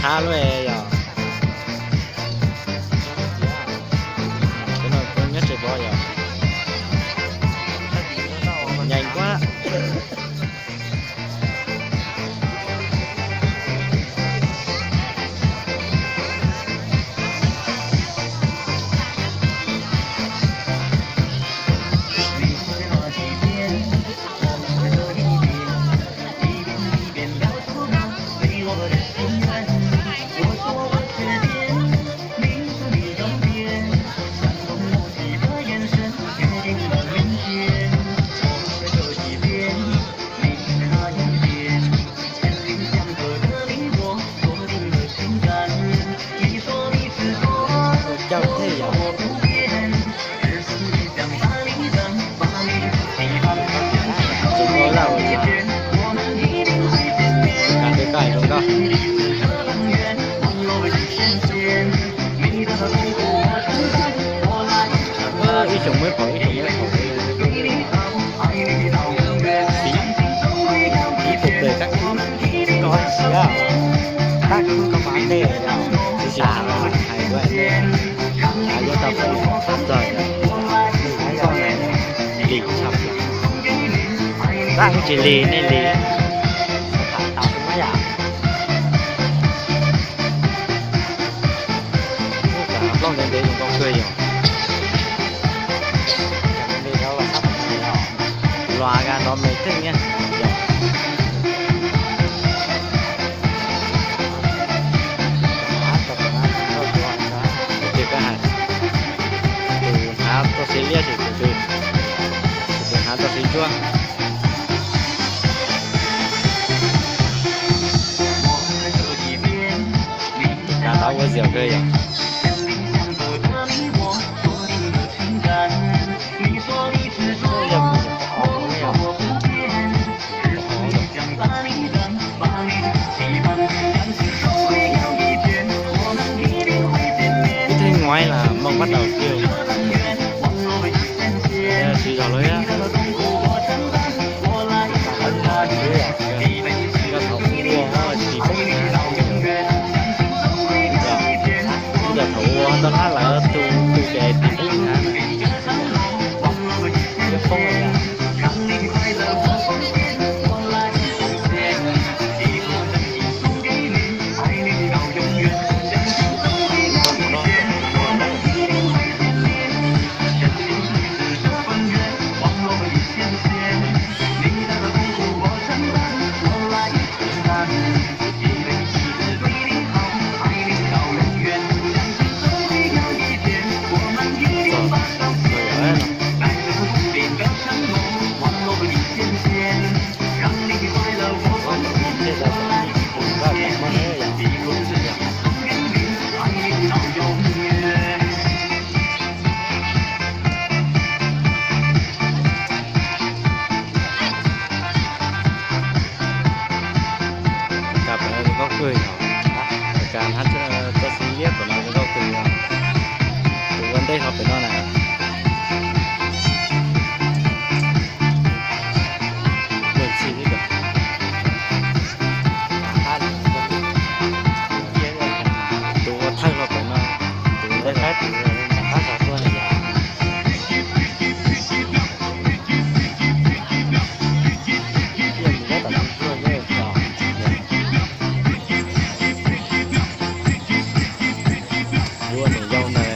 Ab lub yog, cov no nyob tsev pov yog, nyeem kuab. Ua caug thiab yog. Tsis muaj laj ua cas, koj hais zoo nkauj. Ib xyoos muaj ib phaum, ib xyoos muaj ib phaum. Ib phaum pes kab kub, koj siab, kab kub koj mas ntej yog tsis tas hais ua ntej, yuav tau peb txog yog, koj lis tshaj plaws. Kab kuj tsis lis, nej lis, tham tau xwb mas yom. Ub, cov plaub ntev ntev zoo nkauj kawg yom. Los nrov me kawg nyiaj. Ces koj hais, tus hnav txoj siv liab ces tus, tus hnav txoj siv ntsuab. Kav tau ua ziaum kawg yom. Ib thib nguaib las moog bắt đầu kêu. Tsis zog lawm, yog thaum ua tsis poob na, yog thaum ua ntau hnab lawm tus tus ces tsis poob na, poob lawm. Kas pem no zoo nkauj kawg yom, kas hnav txoj xi liab pem no zoo nkauj kawg yom. Tus ua ntej hlo pem no na. Tus ua thawj hlo pem no, tus ua ntej hlo pem no. Ua niam yau ntawd,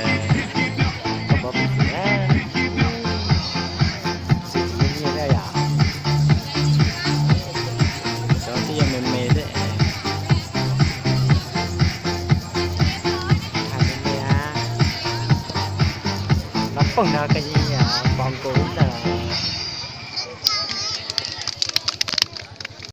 koj pov pes xwm, xwm tsis nyiaj thiab yom. Cov twb yog me me thiab. Hais me me a, no poob no koj yeej